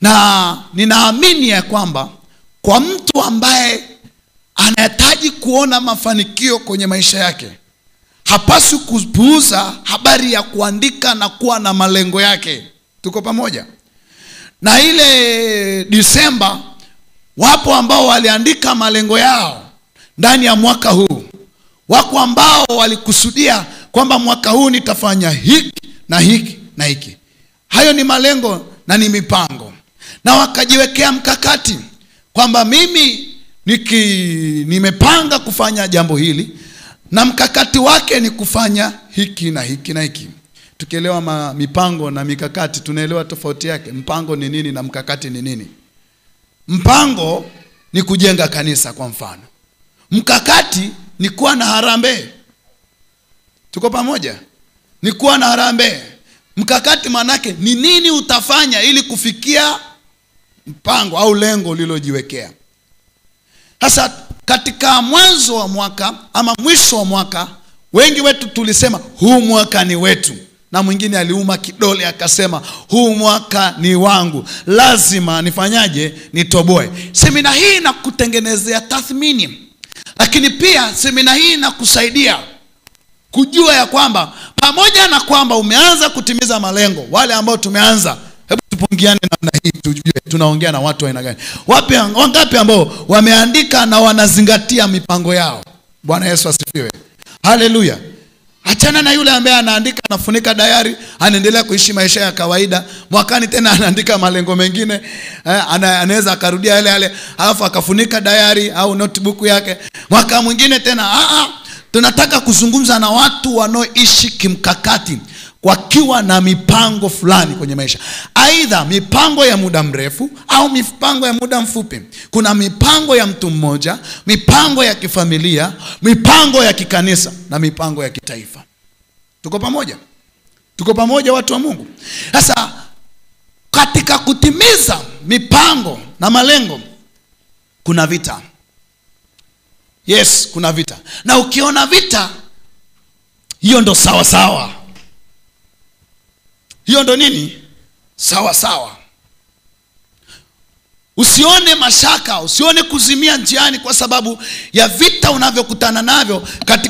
Na ninaamini ya kwamba kwa mtu ambaye anahitaji kuona mafanikio kwenye maisha yake, hapaswi kupuuza habari ya kuandika na kuwa na malengo yake. Tuko pamoja? Na ile Disemba wapo ambao waliandika malengo yao ndani ya mwaka huu. Wako ambao walikusudia kwamba mwaka huu nitafanya hiki na hiki na hiki. Hayo ni malengo na ni mipango. Na wakajiwekea mkakati kwamba mimi nimepanga kufanya jambo hili na mkakati wake ni kufanya hiki na hiki na hiki. Tukielewa mipango na mikakati tunaelewa tofauti yake. Mpango ni nini na mkakati ni nini? Mpango ni kujenga kanisa kwa mfano. Mkakati ni kuwa na harambee. Tuko pamoja? Ni kuwa na harambee. Mkakati manake ni nini utafanya ili kufikia mpango au lengo ulilojiwekea. Sasa katika mwanzo wa mwaka ama mwisho wa mwaka, wengi wetu tulisema huu mwaka ni wetu. Na mwingine aliuma kidole akasema huu mwaka ni wangu, lazima nifanyaje? Nitoboe. Semina hii inakutengenezea tathmini. Lakini pia semina hii inakusaidia kujua ya kwamba pamoja na kwamba umeanza kutimiza malengo, wale ambao tumeanza, hebu tupungiane namna hii tujue tunaongea na watu aina gani. Wapi wangapi ambao wameandika na wanazingatia mipango yao? Bwana Yesu asifiwe. Haleluya. Achana na yule ambaye anaandika, anafunika dayari, anaendelea kuishi maisha ya kawaida. Mwakani tena anaandika malengo mengine, anaweza akarudia yale yale, alafu akafunika dayari au notebook yake. Mwaka mwingine tena tunataka kuzungumza na watu wanaoishi kimkakati, wakiwa na mipango fulani kwenye maisha. Aidha mipango ya muda mrefu au mipango ya muda mfupi. Kuna mipango ya mtu mmoja, mipango ya kifamilia, mipango ya kikanisa na mipango ya kitaifa. Tuko pamoja? Tuko pamoja watu wa Mungu? Sasa katika kutimiza mipango na malengo kuna vita. Yes, kuna vita. Na ukiona vita, hiyo ndo sawa sawa. Hiyo ndo nini? Sawa sawa. Usione mashaka, usione kuzimia njiani kwa sababu ya vita unavyokutana navyo katika